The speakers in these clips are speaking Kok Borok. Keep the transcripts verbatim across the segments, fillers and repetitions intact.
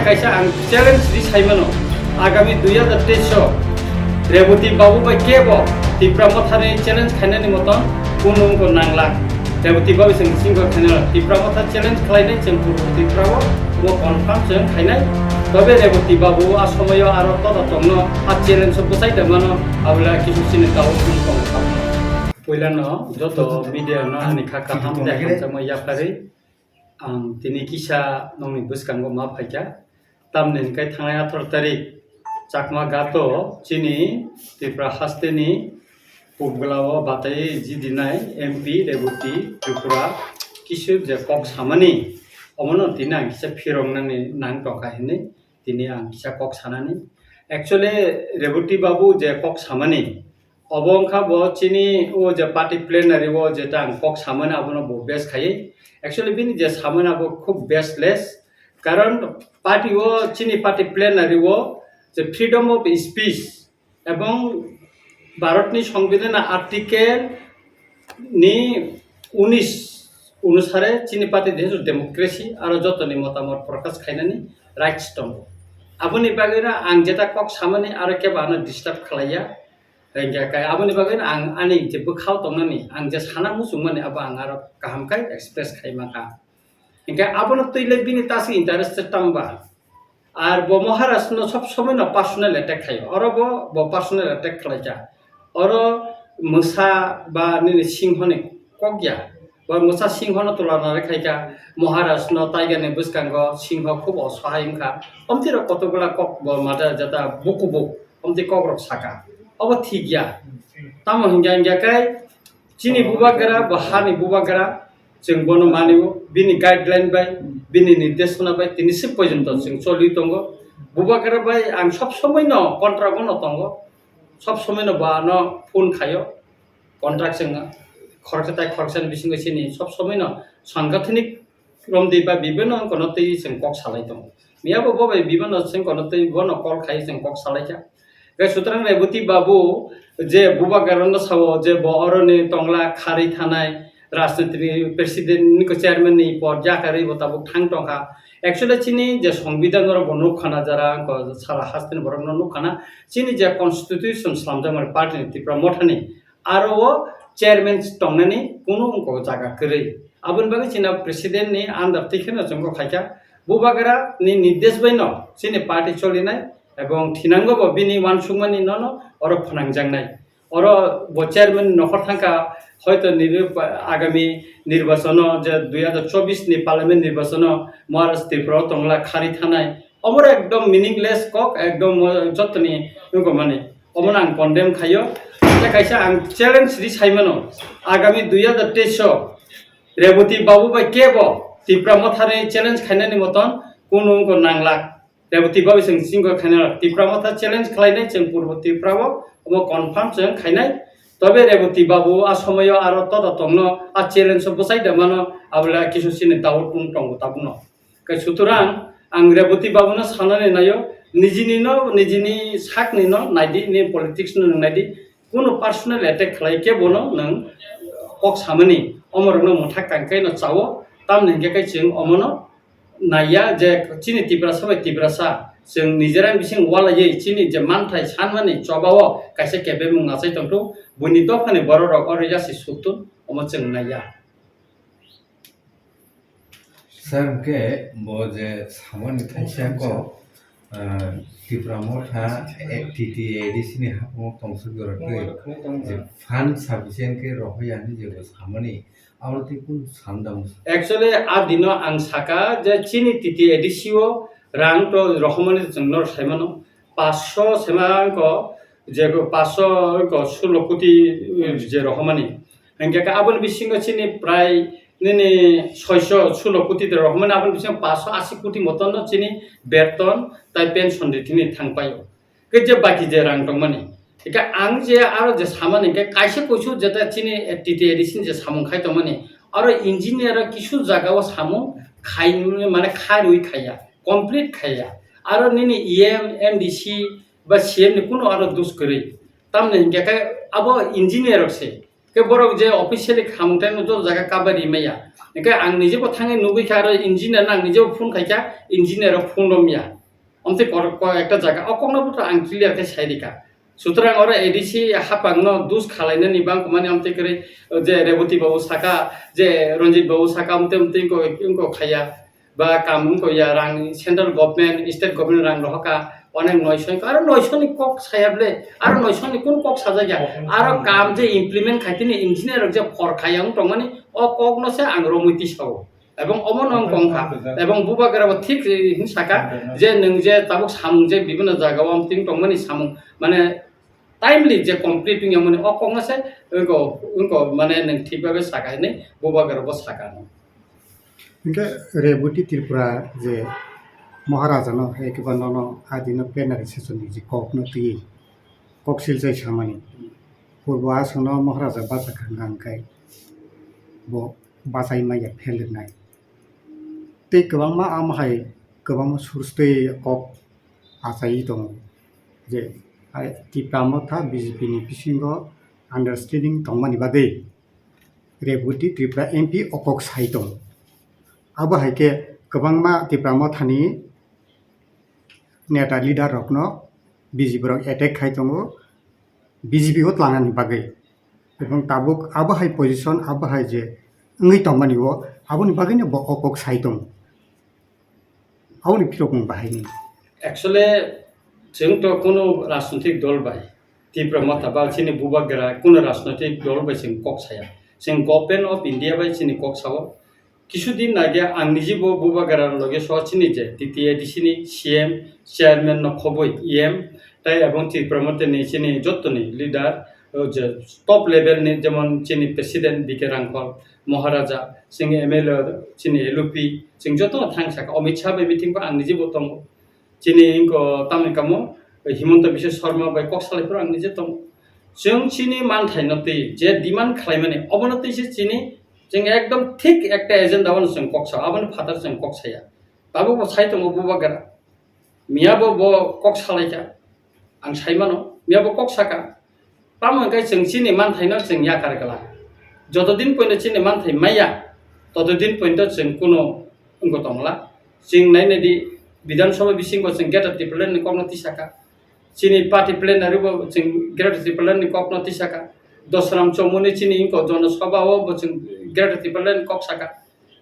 Kaisa ang challenge ri saimano, agami dui hazar teis o Reboti Babu bai kebo Tipra Mothani challenge khainani moton kunu wngkha nanglak. Reboti Babu chwng singkho khainai Tipra Motha challenge khlainai chwng Purbo Tripura o, bo confirm chwng khainai. Tobe Reboti Babu a somoyo aro tota tongno a challenge o bwsai da mano, abole kisu chini tao chwng tong kha. Puilano joto media no ani kha kaham de hamjakma yapharwi. Ang tini kisa nokni bwskango ma phaikha, tamni hwnkhe thangnai atharo tarik Chakma Gato chini Tripura hasteni Pubgla o batai jidinai M P Reboti Tripura kisu je kok samani, omono tini ang kisa phiroknani nang tongkha hinwi tini ang kisa kok sanani. Actually, Reboti Babu je kok samani, obo wngkha bo chini o je party plenary o jeta ang kok samani abono bo base khaiwi. Actually, bini je samani abo khub baseless. Karon party o, chini party plenary o je freedom of speech ebong Bharatni Songbidan article ni unis onusare chini party desh democracy aro jotoni motamot prokash khainani rights tongo. Aboni bagwino ang jeta kok samani aro kebo ano disturb khlaiya. Hingke kai aboni bagwi ang ani je bwkhao tongnani, ang je sana muchungmani abo ang aro kaham khe express khai mankha. Hingke abono twi le bini tasik interest tamba. Ar bo Maharaj no sob somoi no personal attack khaio. Oro bo, bo personal attack khlaikha. Oro mwsa ba nini singhoni kok ya. Bo mwsa singhono tulana rwkhaikha, Maharajno taigani bwskango singho khub osahai wngkha. Omtwi rok kotokgwla kok bo mada jata bukubuk, omtwi kokrok saka. Obo thik ya. Tamo hingya hingya khe chini bubagra, bo hani bubagra, chwng bono manio, bini guideline bai, bini nirdeshona bai tini se porjonto chwng choli tongo. Bubagra bai ang sob somoi no contract o no tongo, sob somoi no bo ano phone khaio. Contract chwng khoroksa tai khoroksani bisingo chini sob somoi no sangathanik romdi ba bibino wngkha no twi chwng kok salai tongo. Miyabo bo bai bibino chwng kono twi bono call khai chwng kok salai kha. Hwnkhe sutrang Reboti Babu je bubagrano sao je bo oroni tongla kharwi thanai rajniti ni president ni ko chairman ni pod yakarwi bo tabuk thang tongkha. Actually chini je songbidhan oro bo nukkhana jara ko sara hasteni borokno nukkhana chini je constitution slamjakmani party ni Tipra Mothani aro o chairman tongnani kunu wngkha jaga kwrwi. Aboni bagwi chini president ni under twi kheno chwngkok khaikha. Bubagra ni nirdesh bai no chini party cholinai ebong thinango bo bini uansukmani nono oro phwnangjaknai. Oro bo chairman nokhor thangkha, hoito nini agami nirbachano je dui hazar chobbish ni parliament nirbachano Maharaj Tripura o tongla khari thanai. Omo ekdom meaningless kok, ekdom jotoni wngkha mani. Omono ang condemn khaio. Tei kaisa ang challenge ri saimano, agami dui hazar teis o Reboti Babu bai kebo Tipra Mothani challenge khainani moton kunu wngkha nanglak. Reboti Babu chwng singkho khainai Tipra Motha challenge khlainai chwng Purbo Tripura o, omo confirm chwng khainai. Tobe Reboti Babu a somoyo aro tota tongno a challenge o bwsai da mano, abole kisu chini doubt wng tongo tabukno. Khe sutrang ang Reboti Babuno sanani naio, nijini no, nijini sakni no naidi, ni politics no nwng naidi, kunu personal attack khlai khe bono nwng kok samani, omorokno mwthak kangkhe no chao, tamni hingkhe khe chwng omono naiya je chini Tiprasa bai Tiprasa chwng nijera bising walaiwi chini je manthai sanmani chobao kaisa kebengmung achai tongthung, buini dophani bororok oro yasi suktun, omo chwng naiya. Sir, hwnkhe bo je samani thaisa kok, ah, Tipra Motha, eh, T T A D C ni haphangno tongthok jora twi je fund sufficient khe rohorya hinwi je bo samani, abo twi kunu sanda mung. Actually, a dino ang saka je chini T T A D C o rang to rohormani chwng norok saimano, paanch sho sema ko je ko paanch sho ko sullo koti, eh, je rohormani. Hingke ka aboni bisingo chini prai nini soisho sullo koti de rohormani, aboni bisingo paanch sho asi koti moton no chini beton tai pension de tini thangpaio. Ke je baki je rang tongmani. Ika ang je aro je samani ke kaisa kuisu jeta chini T T A D C ni je samung khai tongmani. Aro engineer o kisu jaga o samung khai mane kharwi khaiya, complete khaiya. Aro nini E M, M D C ba C M ni kunu aro dus kwrwi. Tamni hingke khe abo engineer rok se. Khe borok je officially khamung tei no joto jaga kabai rimaya. Hingke ang nije bo thangwi nugwi kha, aro engineer no ang nije bo phone khai kha, engineer rok phone romya. Omtwi kor-, ko-, ekta jaga o kokno bo to ang clear khe sai rikha. Sutrang oro A D C hapang no dus khalainani bang kumani omtwi kwrwi je Reboti babu saka, je Ranjit babu saka, omtwi omtwi wngko, wngko khaya. Ba kam wngko ya, rang central government, state government rang rohorkha, onek noisoi, aro noisoi ni kok saya ble, aro noisoi ni kun kok sajak ya, aro kam je implement khai tini engineer rok je phor khaya wng tongmani, o kok no se ang romwi tisao. Ebong omo no wng kong kha, ebong bubagra bo thik, eh, hin saka, je nwng je tabuk samung je bibhinno jaga o tini tongmani samung, mane, timely je complete wngya mani o kok no se wngko, wngko, mane nwng thik babe saka hinwi bubagra bo saka no. Hingke Reboti Tripura je Maharaja no hai khe ba nono adino plenary session ni je kok no twi kok silchai samani. Purbo aswk no Maharaja bacha kha hwnka hwnkhe bo bachai manya phelrwnai. Tei kwbangma amo hai kwbangma source twi kok achaiwi tongo je hai Tipra Motha B J P ni bisingo understanding tongmani bagwi Reboti Tripura M P o kok sai tongo. Abo hai khe kwbangma Tipra Mothani neta leader rokno B J P rok attack khai tongo, B J P o tlangnani bagwi. Ebong tabuk abo hai position, abo hai je wngwi tongmani o, aboni bagwino bo o kok sai tongo. Aboni phirokmung bahai ni. Actually, chwng to kuno rajnoitik dol bai, Tipra Motha ba chini bubagra kuno rajnoitik dol bai chwng kok saya. Chwng Government of India bai chini kok sao. Kisu din age ang niji bo bubagra loge so chini je T T A D C ni C M, chairman no khoboi E M, tai ebong Tipra Motha ni chini jottoni leader, o je top level ni jemon chini president B K Rangkhol, Maharaja, chini M L A, chini L O P, chwng joto thang saka. Amit Shah bai meeting ba ang niji bo tongo. Chini wngkha tamni kamo Himanta Biswa Sarma bai kok salai phuru ang niji tongo. Chwng chini manthai no twi je demand khlaimani obono twi se chini chwng ekdom thik ekta agenda o chwng kok sao, aboni phatar chwng kok saya. Tabuk bo sai tongo bubagra. Miya bo bo kok salai kha. Ang sai mano, miya bo kok saka. Tamo hwnkhe chwng chini manthaino chwng yakar glak. Joto din poino chini manthai maya, toto din pointo chwng kuno wngwi tongla. Chwng nai nai di, Bidhan Sabha bisingo chwng Greater Tipraland ni kokno tisaka. Chini party plenary bo chwng Greater Tipraland ni kokno tisaka. Dosram Chomuni chini wngkha Jana Sabha o bo chwng Greater Tipraland ni kok saka.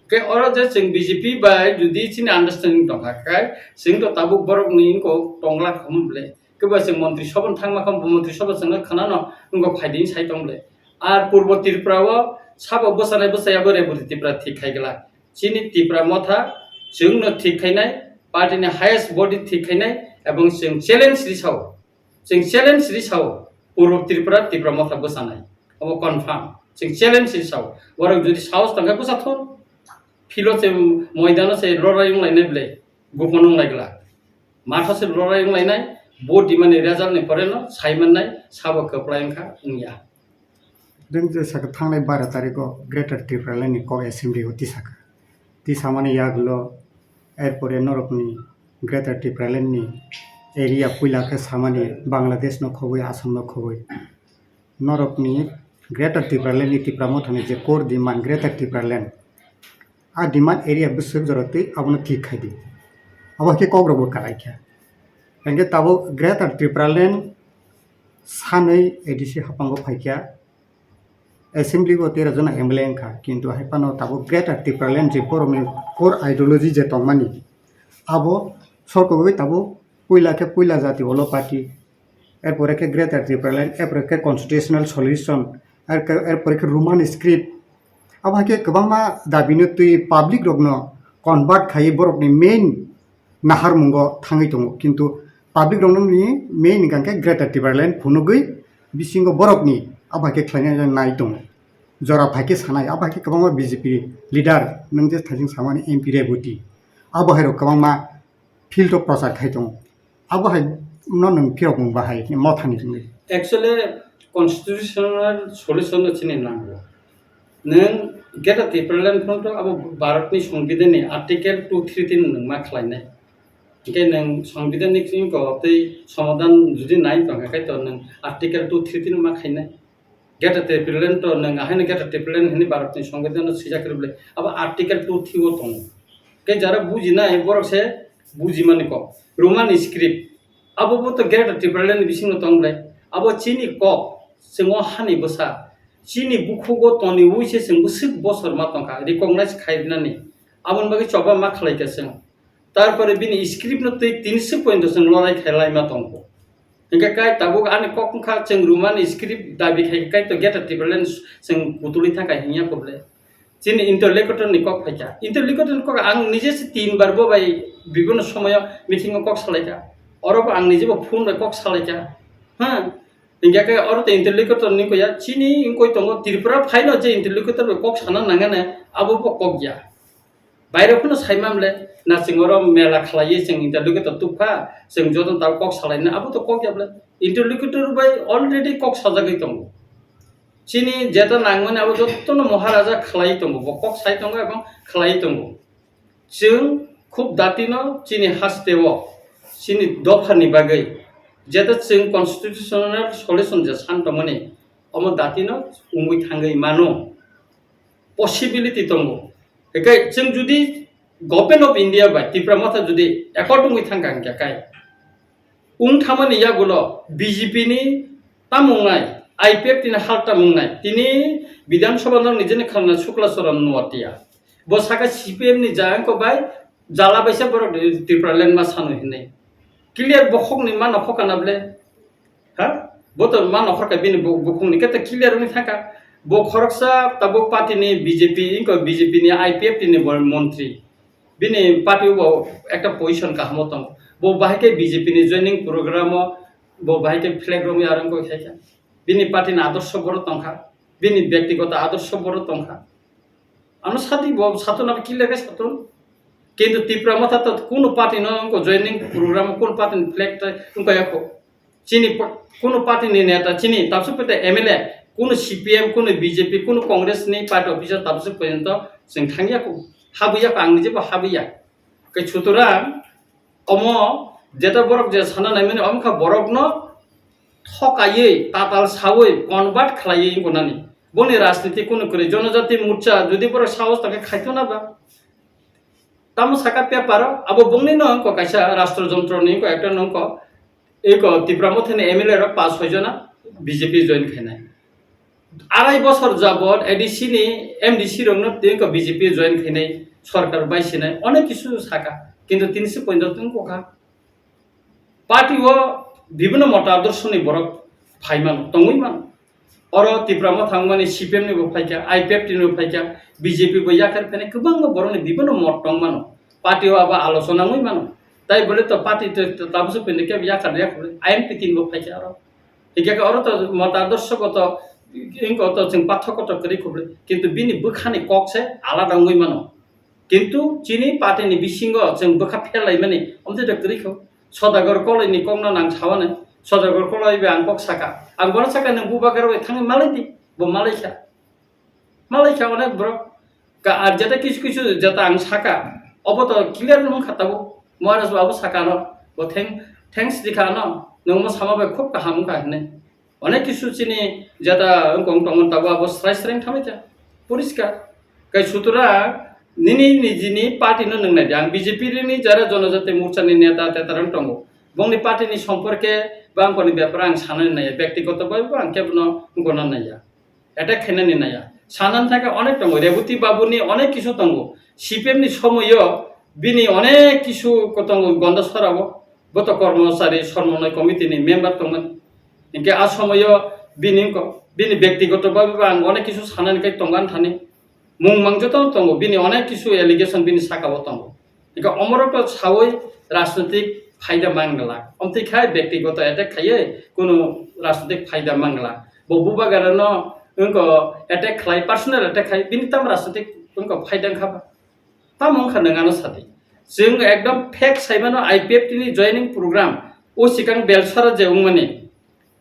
Khe oro je chwng B J P bai jodi chini understanding tongkha khe, chwng to tabuk borokni wngkha tongla khamu ble. Khe ba chwng Montri Sabha thangma khe Montri Sabha chwngno khwnano wngkha phaidi sai tong ble. Ar Purbo Tripura o sabo bwchanai bwchaya bo Reboti Tripura thik khai glak. Chini Tipra Motha chwngno thik khainai, party ni highest body thik khainai, ebong chwng challenge ri sao. Chwng challenge ri sao, Purbo Tripura, Tipra Motha bwchanai. Obo confirm. Chwng challenge ri sao. Borok jodi sahos tongkhe bwchathun, philo se moidano se lorai wnglainai ble, gupon wnglaigla. Matha se lorai wnglainai, vote dimani result ni pore no sai mannai, sabo kwplai wngkha, wngya. Deng je saka thangnai bara tarikh o Greater Tipraland ni kok assembly o tisaka. Tisamani yagulo, erpore norokni Greater Tipraland ni area puila khe samani Bangladesh no khoboi, Assam no khoboi. Norokni Greater Tipraland ni Tipra Mothani je core demand Greater Tipraland, a demand area bwswk jora twi abono thik khai di. Abo khe kok rok bo kwlai kha. Hingkhe tabuk Greater Tipraland sanwi A D C haphango phai kha. Assembly o tera jona M L A wngkha, kintu hai phano tabuk Greater Tipraland je borokni core ideology je tongmani, abo sorkogwi tabuk puila khe puila jati olo party, erpore khe Greater Tipraland, erpore khe constitutional solution, er-, erpore khe Roman script. Abo hai khe kwbangma dabino twi public rokno convert khaiwi borokni main naharmungo thangwi tongo, kintu public rokno ni main hwnkha khe Greater Tipraland phunugwi bisingo borokni abo hai khe khlaina nai tongo. Jora phai khe sanai, abo hai khe kwbangma B J P leader, nwng je thaising samani M P Reboti, abo hai rok kwbangma field o prochar khai tongo. Abo hai no nwng phiyok mung bahai Mothani hinwi. Actually, constitutional solution no chini nango. Nwng Greater Tipraland phano to abo Bharatni Songbidanni Article two three three nwng ma khlainai. Hingke nwng Songbidanni simi ko tei somadhan jodi nai tongkha khe to nwng Article two three three ma khainai. Greater Tipraland to nwng ahaino Greater Tipraland hwnwi Bharatni Songbidanno swijak kwrwi bwle. Abo Article two three o tongo. Khe jara bujinai borok se bujimani kok. Roman script. Abo bo to Greater Tipraland ni bisingo tong bwle. Abo chini kok, chwng o hani bwsa. Chini bukhugo toniwi se chwng bwswk bosor ma tongkha, recognize khainani. Aboni bagwi choba ma khlaikha chwng. Tarpore bini script no twi tini swk pointo chwng lorai khai laima tongo. Hingke kai tabuk ani kok wngkha chwng Roman script dabi khai kai to Greater Tipraland chwng kutulwi thangkha hingya kok le. Chini interlocutor ni kok phaikha. Interlocutor ni kok ang nije se tin bar bo bai bibino somoyo meeting o kok salaikha. Oro bo ang nije bo phone bai kok salaikha. Ha? Hingke kai oro to interlocutor ni koya chini wngkoi tongo Tripura phaino je interlocutor bai kok sana nangane abo bo kok ya. Baire phano sai mamle, na chwng oro mela khlaiwi chwng interlocutor tubkha, chwng joto tabuk kok salaina, abo to kok ya bwle. Interlocutor bai already kok sajagwi tongo. Chini jeta nangmani abo jotono Maharaja khlaiwi tongo, bo kok sai tongo ebong khlaiwi tongo. Chwng khub datino chini hasteo, chini dophani bagwi, jeta chwng constitutional solution je san tongmani, omo datino wngwi thangwi mano. Possibility tongo. Hinkhe chwng judi Government of India bai Tipra Motha judi accord wngwi thangkha hinkhe kai wng thamani yagulo B J P ni tamung nai, I P F T ni hal tamung nai, tini Bidhan Sabha no nijeni khalna Shukla Charan Noatia. Bo saka C P M ni jayangko bai jala baisa borok Tipraland ma sanu hinwi. Clear bokhok ni ma nokhok kana ble. Ha? Bo to ma nokhor ka bini bu-, bukhung ni kete clear wngwi thangkha. Bo khoroksa tabuk party ni B J P, inko B J P ni I P F T ni bo montri. Bini party bo ekta position kahamo tong. Bo bahai khe B J P ni joining program o bo bahai khe flag romwi arang koi khaikha. Bini party ni adorsho boro tongkha. Bini byaktigoto adorsho boro tongkha. Ano sadi bo satun abo clear khe satun. Kintu Tipra Motha to kuno party no wngko joining program, kuno party ni flag tai wngko yako. Chini pa-, kuno party ni neta, chini tabswk pete M L A, kuno C P M, kuno B J P, kuno Congress ni party officer tabswk porjonto chwng thangya ko, habuya ko, ang nije bo habuya. Khe sutorang omo jeta borok je sana naimani omkha borokno thokaiwi, tatal sawi, convert khlaiwi wngko nani. Boni rajniti kuno kwrwi, Jonojati Morcha jodi borok sahos tongkhe khaito na ba? Tamo saka paper o, abo bongni no wngko kaisa rashtra jontro ni wngko, ekta no wngko, eko Tipra Motha ni M L A rok paanch soi jona B J P join khainai. Arai bosor jabot A D C ni M D C rok no wngko B J P join khainai, sorkar bai sinai, onek kisu saka, kintu tini se pointo wngkha. Party o bibhinno mota adorsho ni borok phai mano, tongwi mano. Oro Tipra Motha wngmani C P M ni bo phaikha, I P F T ni bo phaikha, B J P bo yakhar phainai kwbangma borokni bibhinno mot tong mano. Party o abo alochona wngwi mano. Tai bole to party to, to tabukhe phainai khe yakhar yakhar I M P tin bo phaikha oro. Hingkhe oro to mota adorsho goto, wngkha to chwng pathak kotor kwrwi khublwi. Kintu bini bwkhani kok se alada wngwi mano. Kintu chini party ni bisingo chwng bwkha phelaimani omtwi da kwrwi kho. Sodagar Koloi ni kokno nang sawanai. Sodagar Koloi bai ang kok saka. Ang bono saka nwng bubagra bai thangwi malai di. Bo malai kha. Malai kha onek borok. Ka ar jeta kisu kisu jeta ang saka. Obo to clear wng kha tabuk. Maharaj babu saka no. Bo thank-, thanks di kha no. Nwng mo sama bai khub kaham wng kha hinwi. Onek kisu chini jeta wngkong tongmani tabuk abo srai srai wngthamai kha, poriskar. Kai sutra nini nijini party no nwng nai di. Ang B J P ni jara Jonojati Morcha ni neta teta rang tongo. Bongni party ni somporke bangkoni bepar ang sanani naiya. Byaktigoto bai bo ang kebono wngkona naiya. Attack khainani naiya. Sanani thangkhe onek tongo. Reboti Babu ni onek kisu tongo. C P M ni somoyo bini onek kisu ko tongo Gonda Sora o. Bo to kormochari somonnoi committee ni member tongmani. Hinkhe a somoyo bini ko-, bini byaktigoto bhabe bo ang onek kisu sanani kai tongan thani. Mung mang joto tongo, bini onek kisu allegation bini saka o tongo. Hinkhe omorok to sawi rajnitik phaida mangla. Omtwi khai byaktigoto attack khaiwi kunu rajnitik phaida mangla. Bo bubagra no wngko attack khlai, personal attack khai, bini tam rajnitik wngko phaida wngkha ba? Tamo wngkha nwng ano sadi. Chwng ekdom fact saimano I P F T ni joining program o sikang Belsara je wngmani.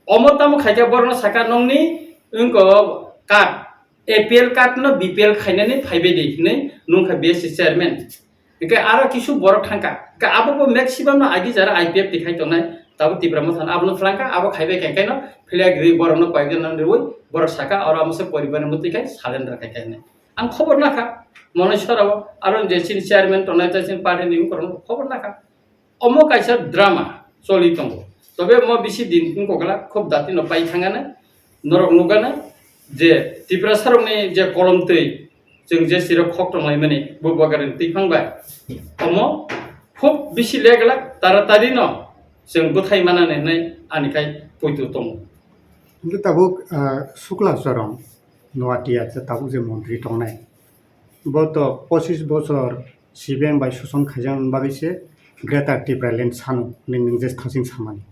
Omo tamo khaikha borokno saka nongni wngko card, A P L card no B P L khainani phaibai di hinwi nungkha B S C chairman. Hingkhe aro kisu borok thangkha. Hingkhe abo bo maximum no agi jara I P F T khai tongnai. Tabuk Tipra Motha no abono phlangkha, abo khaibai khe khaino flag riwi borokno koyekjon no riwi borok sakha, oro amo se poribar ni mwtwi khai surrender khai kha hinwi. Ang khobor nakha, Monoi Sora o, aro je chini chairman tongnai ta chini party ni borok khobor nakha. Omo kaisa drama choli tongo. Tobe omo bisi din wngkha khe khub dati no pai thangano, norok nukgano je Tiprasa rokni je kolom twi chwng je sirok khok tonglaimani Bubagrani twiphang bai, omo khub bisi leglak taratari no chwng bwthai manani hinwi ani khai poito tongo. Hingke tabuk, ah, Sukla Choron Noatia je tabuk je montri tongnai, bo to pochis bochor C P M bai soson khaijak bagwi se Greater Tipraland sano hinwi nwng je thasing samani.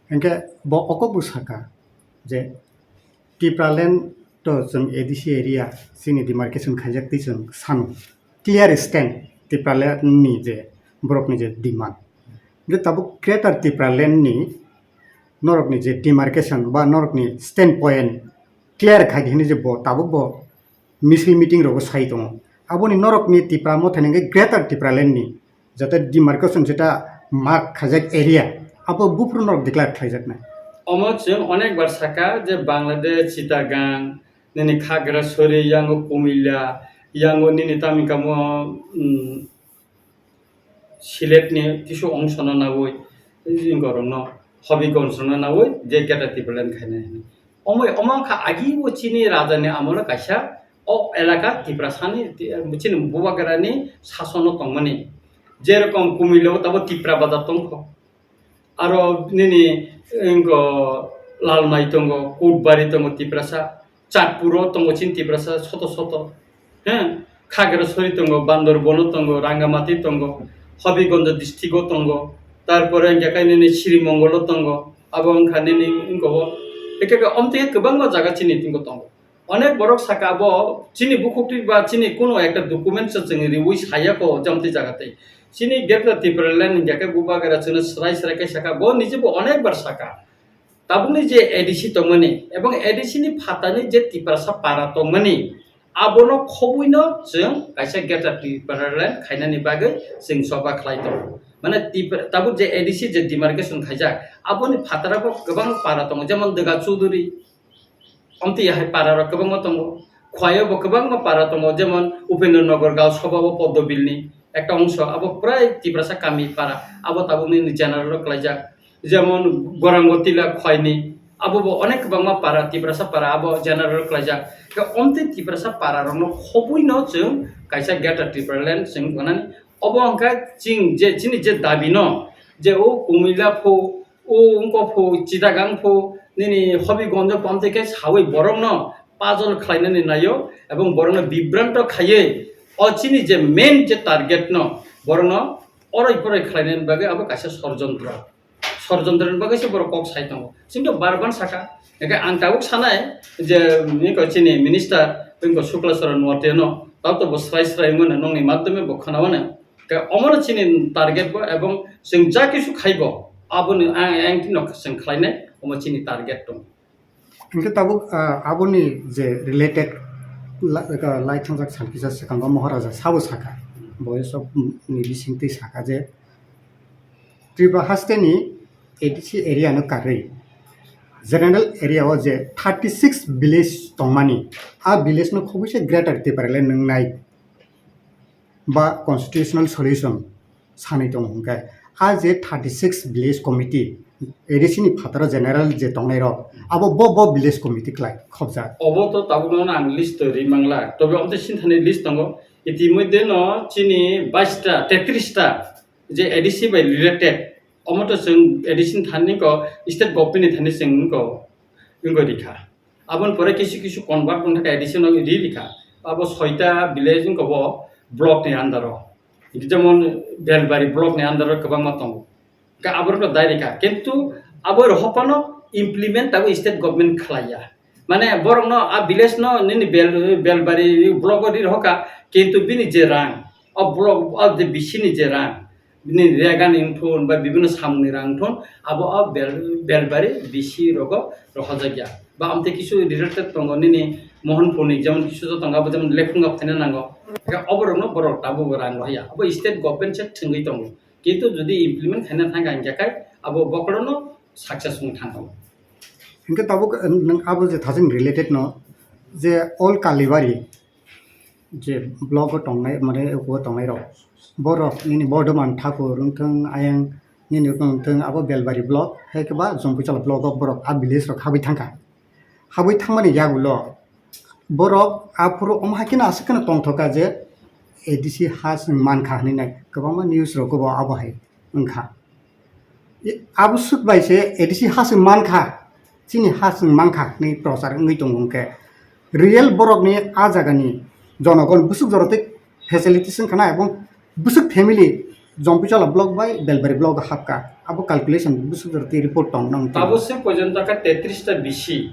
Hingke bo okobw saka je Tipraland to chwng A D C area chini demarcation khaijak twi chwng sano clear stand Tipraland ni je borokni je demand. Hingke tabuk Greater Tipraland ni norokni je demarcation ba norokni stand point clear khai di hinwi je bo tabuk bo misil meeting rogo sai tongo. Aboni norokni Tipra Motha ni hingke Greater Tipraland ni jate demarcation jeta mark khaijak area abo buphuru norok declare khaijaknai. Omo chwng onek bar saka je Bangladesh, Chittagong, nini Khagrasori, yango Kumilla, yango nini tamni kamo, mm, Siletni kisu ongsono nawi, jingorokno Hobigonjrokno nawi je Greater Tipraland khainai hinwi. Omo, omo wngkha agi o chini rajani amolo kaisa o elaka Tiprasani, chini Bubagrani sasono tongmani. Jerokom Kumilao tabo Tipra Bazar tongkho. Aro nini, wngkho, Lalmai tongo, Kutbari tongo Tiprasa, Chatpuro tongo chini Tiprasa soto soto, he, Khagrasori tongo, Bandarbono tongo, Rangamati tongo, Hobigonjo district o tongo, tarpore hingke khe nini Srimongolo tongo, abo wngkha nini wngkho, ekhe khe omtwi kwbangma jaga chini tongo. Onek borok saka abo chini bukhuk twi ba chini kuno ekta document se chwng riwi saya ko jomti jaga tei. Chini Greater Tipraland hingya khe Bubagra chwngno swrai swrai khe saka, bo nije bo onek bar saka. Tabukni je A D C tongmani ebong A D C ni phatani je Tiprasa para tongmani, abono khobwino chwng kaisa Greater Tipraland khainani bagwi chwng choba khlai tongo. Mane Tipra-, tabuk je A D C je demarcation khaijak, aboni phataro bo kwbang para tongo, jemon Dega Chuduri, Omtwi hai para rok kwbangma tongo. Khwai o bo kwbangma para tongo, jemon Upendra Nagar Gaon Sabha o Poddo Bill ni ekta ongso, abo prai Tiprasa kami para, abo tabuk nini general o klaijak. Jemon Gorango Tila Khwai ni, abo bo onek kwbangma para, Tiprasa para, abo general o klaijak. Khe omtwi Tiprasa para rok no khobwi no chwng kaisa Greater Tipraland chwng gwnani. Obo wngkha chwng je chini je dabi no, je o Kumila pho, o wngkok pho, Chittagong pho, nini Hobigonjo pho, amtwi khe sawi borokno pajol khlainani naio, ebong borokno bibranto khaiwi o chini je main je target no, borokno oroi poroi khlainani bagwi abo kaisa sorjontro. Sorjontro ni bagwi se borok kok sai tongo. Chwngno bar ban saka, hingkhe ang tabuk sanai je, nini ko chini minister, nini ko Sukla Saran Noatia no, tabuk to bo srai srai mano, nongni madhyome bo khna mano. Khe omono chini target bo, ebong chwng ja kisu khaibo, aboni ang, ang tino chwng khlainai, omo chini target tong. Hingke tabuk, ah, aboni je related la-, ka-, lai thangjak sal kisa swkango Maharaja sabo saka, bo sob ni bisingtwi saka je Tripura hasteni A D C area no karwi general area o je thirty six village tongmani, a village no khobwi se Greater Tipraland nwngnai ba constitutional solution sanwi tongo hwnkhe, a je thirty six village committee, A D C ni phataro general je tongnai rok, abo bo, bo village committee klai khobjak. Obo to tabukno ang list to ri mangla, tobe omo tei sinthani list tongo. Itimodhye no chini bais ta, tetris ta je A D C bai related, omo to chwng A D C ni thani ko state government ni thani chwng ko wngwi rikha. Aboni pore kisu kisu convert wngkha khe additional ri rikha. Abo soita village wngkha bo block ni under o. Jemon Belbari block ni under o kwbangma tongo. Hwnkhe aborokno dai rikha. Kintu abo rohopano implement abo state government khlaiya. Mane borokno a village no nini Bel-, Belbari block o ri rohokha, kintu bini je rang, o block, o je bisini je rang, bini rega ni wngthun ba bibinno samung ni rang wngthun, abo o bel-, Belbari bisi rogo rohorjakya. Ba amtwi kisu related tongo nini Mohanpur ni, jemon kisu to tongo, abo jemon Lephunga phaina nango. Hwnkhe oborokno borok tabukbo rang rohorya. Abo state government se thwngwi tongo. Kintu jodi implement khaina thangkha hwnkhe khai abo bokorno success wng thangkha. Hingke tabuk, eh, nwng abo je thajin related no, je all Kalibari, je block o tongnai, mane, o tongnai rok, borok nini Bordoman Thakur wngthung, ayang nini wngthung, abo Belbari block, hai khe ba Jompuichala block o borok a village rok habwi thangkha. Habwi thangmani yagulo borok aphuru omo hai kheno aswk kheno tongthoka je A D C ha chwng mankha hinwi nai kwbangma news rogo bo abo hai wngkha. I, aboswk bai se A D C ha chwng mankha, chini ha chwng mankha hinwi prochar wngwi tongo hwnkhe real borokni a jagani jonogon bwswk jorotwi facilities wngkha na, ebong bwswk family Jompuichala block bai Belbari block o hapkha, abo calculation bwswk jorotwi report tong nang twi. Abo se porjonto khe tetris ta B C,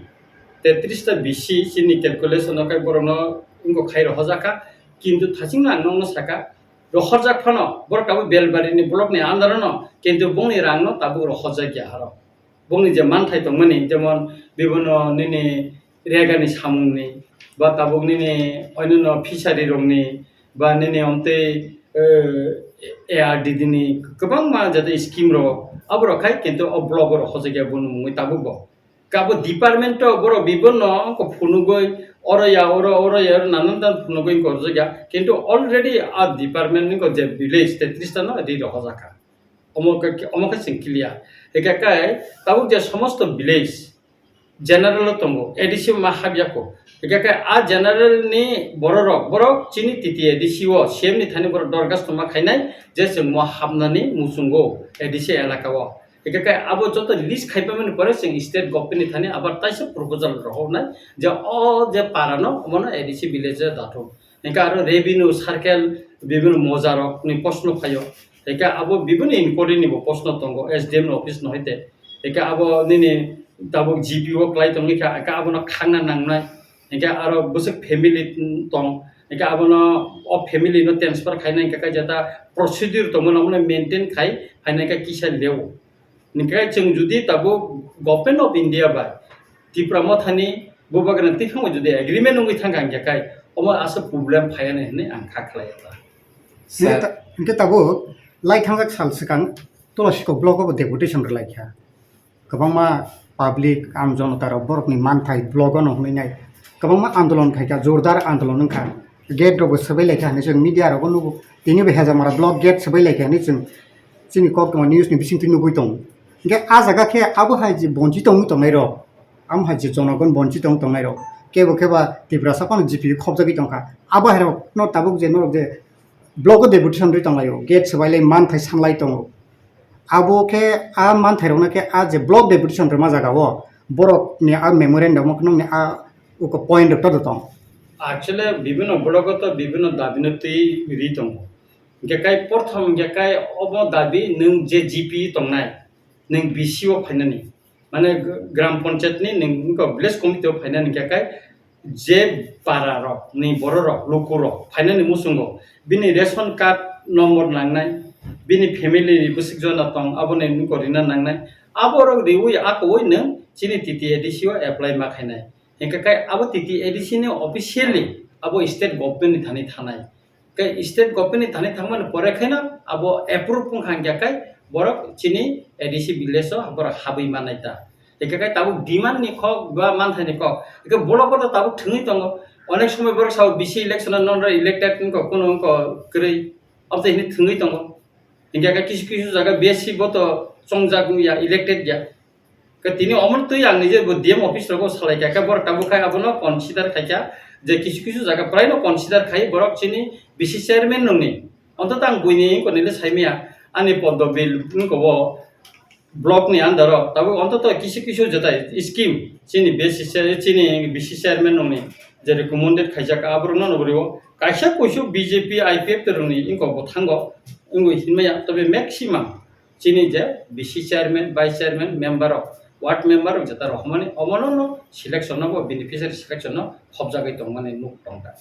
tetris ta B C chini calculation o khe borokno wngkha khai rohorjak kha, kintu thachingno ang nokno saka, rohorjak phano borok tabuk Belbari ni block ni under o no, kintu bongni rang no tabuk rohorjak ya aro. Bongni je manthai tongmani, jemon bibhinno nini regani samungni, ba tabuk nini oinonno fishery rokni, ba nini omtwi, eh, A R D D ni kwbangma jate scheme rok, aborok khai kintu o block o rohorjak ya bono mungwi tabuk bo. Kabo department o borok bibhinno wngkha phunugwi, oro ya oro, oro ya oro, nanan tan phunugwi wngkha orjak ya, kintu already a department wngkha je village tetris ta no ri rohorjak kha. Omo khe, omo khe chwng clear. Hingkhe khe tabuk je somosto village general o tongo, A D C ma hapya kho. Hingkhe khe a general ni bororok, borok chini T T A D C o C M ni thani borok dorgas tongma khainai je chwng mo hapnani muchungo A D C elaka o. Hingkhe khe abo joto list khaipamani pore chwng state government ni thani abar taisa proposal rohornai je o je para no omono A D C village o dathung. Hingke aro revenue circle bibhinno mojarokni proshno phaio. Hingke abo bibhinno inquiry ni bo proshno tongo S D M ni office no hoite. Hingke abo nini tabuk G P o kwlai tongwi kha, hingke abono khangna nangnai. Hingke aro bwswk family tong, hingke abono o family no transfer khainai hingke khe jeta procedure tongmani omono maintain khai phainai khe kisa leo. Hingke chwng jodi tabuk Government of India bai Tipra Mothani Bubagra twi phangbai jodi agreement wngwi thangkha hingke kai omo aswk problem phaiya hinwi ang kha khlaiya ta. Hingke ta-, hingke tabuk lai thangjak sal swkang Tulasikok block o bo deputation rwlaikha. Kwbangma public, am jonota rok borokni manthai block o no hwnwi nai. Kwbangma andolon khaikha, jordar andolon wngkha. Gate rok bo swbai laikha hinwi chwng media rogo nugo. Tini bo Hejamara block gate swbai laikha hinwi chwng chini koktwma news ni bisingtwi nugwi tongo. Hingke a jaga khe abo hai je bonchi tongwi tongnai rok, amo hai je jonogon bonchi tong tongnai rok, kebo khe ba Tiprasa phano G P khopjagwi tongkha. Abo hai rok no tabuk je norok je block o deputation rwi tonglaio, gate swbailai manthai sanlai tongo. Abo khe a manthai rokno khe a je block deputation rwma jaga o borok ni a memorandum o nokni a uko point rok todo tong. Actually, bibhinno block o to bibhinno dabi no twi ri tongo. Hingke kai porthom hingke kai obo dabi nwng je G P tongnai, nwng B C o phainani, mane gram panchayat ni nwng wngkha village committee o phainani hingke kai je para rok ni borok rok luku rok phainani muchungo bini ration card number nangnai, bini family ni bwswk jona tong aboni wngkha rina nangnai, aborok riwi akowi nwng chini T T A D C o apply ma khainai. Hingke kai abo T T A D C ni officially abo state government ni thani thanai. Khe state government ni thani thangmani pore khaino abo approve wngkha hingkhe kai borok chini A D C village o borok habwi mannai ta. Hingkhe kai tabuk demand ni kok ba manthai ni kok. Hingkhe block o to tabuk thwngwi tongo. Onek somoi borok sao B C election o non elected wngkha, kuno wngkha kwrwi. Abo to hini thwngwi tongo. Hingkhe khe kisu kisu jaga B S C bo to chongjak wngya, elected ya. Khe tini omo twi ang nije bo D M office rogo salai kha, khe borok tabuk khai abono consider khai kha je kisu kisu jaga prai no consider khai borok chini B C chairman nungni. Ontoto ang buini wngkha nini saimaya ani poddo bill wngkha o block ni under o tabuk ontoto kisu kisu jetai scheme chini B C chair-, chini B C chairman nungni je recommended khaijak aborok no nuguri o kaisa kuisu B J P I P F T rokni wngkha bo thango wngwi hinmaya tobe maximum chini je B C chairman, vice chairman, member rok, ward member rok jeta rohormani omono no selection no bo beneficiary selection no khopjagwi tongmani nuk tongkha.